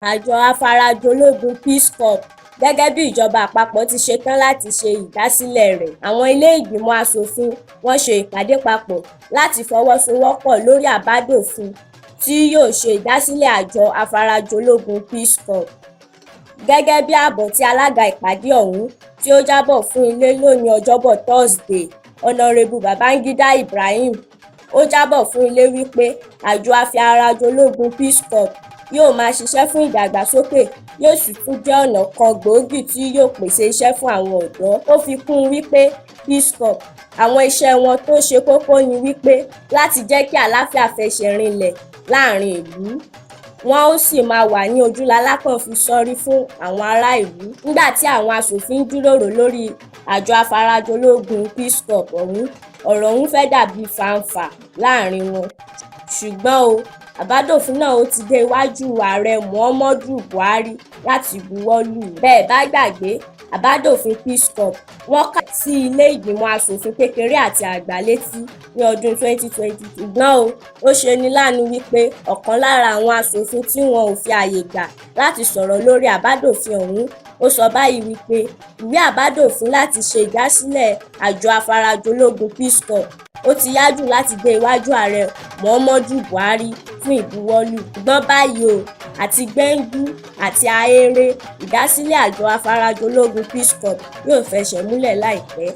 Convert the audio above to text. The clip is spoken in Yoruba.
Àjọ afarajológun Peace Corps, gẹ́gẹ́ bí ìjọba àpapọ̀ ti ṣetán láti ṣe ìdásílẹ̀ rẹ̀. Àwọn ilé ìgbìmọ̀ asòfin wọ́n ṣe ìpàdé papọ̀ láti fọwọ́sowọ́pọ̀ lórí àbádòfin tí yóò ṣe ìdásílẹ̀ àjọ afarajológun Peace Corps. Gẹ́gẹ́ bí àbọ̀ tí alága ìpàdé ọ̀hún tí ó jábọ̀ fún ilé lónìí Ọjọ́bọ̀ Tọ́sídẹ̀ẹ́, Ọnàrẹ́bù Babangida Ibrahim, ó jábọ̀ fún ilé wípé àjọ afarajológun Peace Corps yóò máa ṣiṣẹ́ fún ìdàgbàsókè, yóò sì tún jẹ́ ọ̀nà kan gbòógì tí yóò pèsè iṣẹ́ fún àwọn ọ̀dọ́. Ó fi kún un wípé Peace Corps, àwọn iṣẹ́ wọn tó ṣe kókó ni wípé láti jẹ́ kí àlàáfíà fẹsẹ̀ rinlẹ̀ láàrin ìlú, wọn ó sì máa wà ní ojúlalákàn fi ṣọ́rí fún àwọn ará ìlú. Nígbà tí àwọn aṣòfin ń jíròrò lórí àjọ afarajológun Peace Corps ọ̀hún, ọ̀rọ̀ ọ̀hún fẹ́ dàbí fá-n-fà láàrin wọn, ṣùgbọ́n o àbádòfin náà ó ti dé iwájú Ààrẹ Muhammadu Buhari láti buwọ́ lù ú. Bẹ́ẹ̀ bá gbàgbé, àbádòfin Peace Corps wọ́n kà sí ilé ìgbìmọ̀ asòfin kékeré àti àgbà létí ní ọdún 2020, ṣùgbọ́n o ó ṣeni láàánú wípé ọ̀kan lára àwọn aṣòfin tí wọn ò fi ààyè gbà láti sọ̀rọ̀ lórí àbádòfin ọ̀hún, ó sọ báyìí wípé ìwé àbádòfin láti ṣe ìdásílẹ̀ àjọ afarajológun Peace Corps ó ti yá jù láti dé iwájú Ààrẹ Muhammadu Buhari fún ìbuwọ́lù. Ṣùgbọ́n báyìí o, àti gbẹ̀ǹdù àti ahéré, ìdásílẹ̀ àjọ afarajológun Peace Corps yóò fẹsẹ̀ múlẹ̀ láìpẹ́.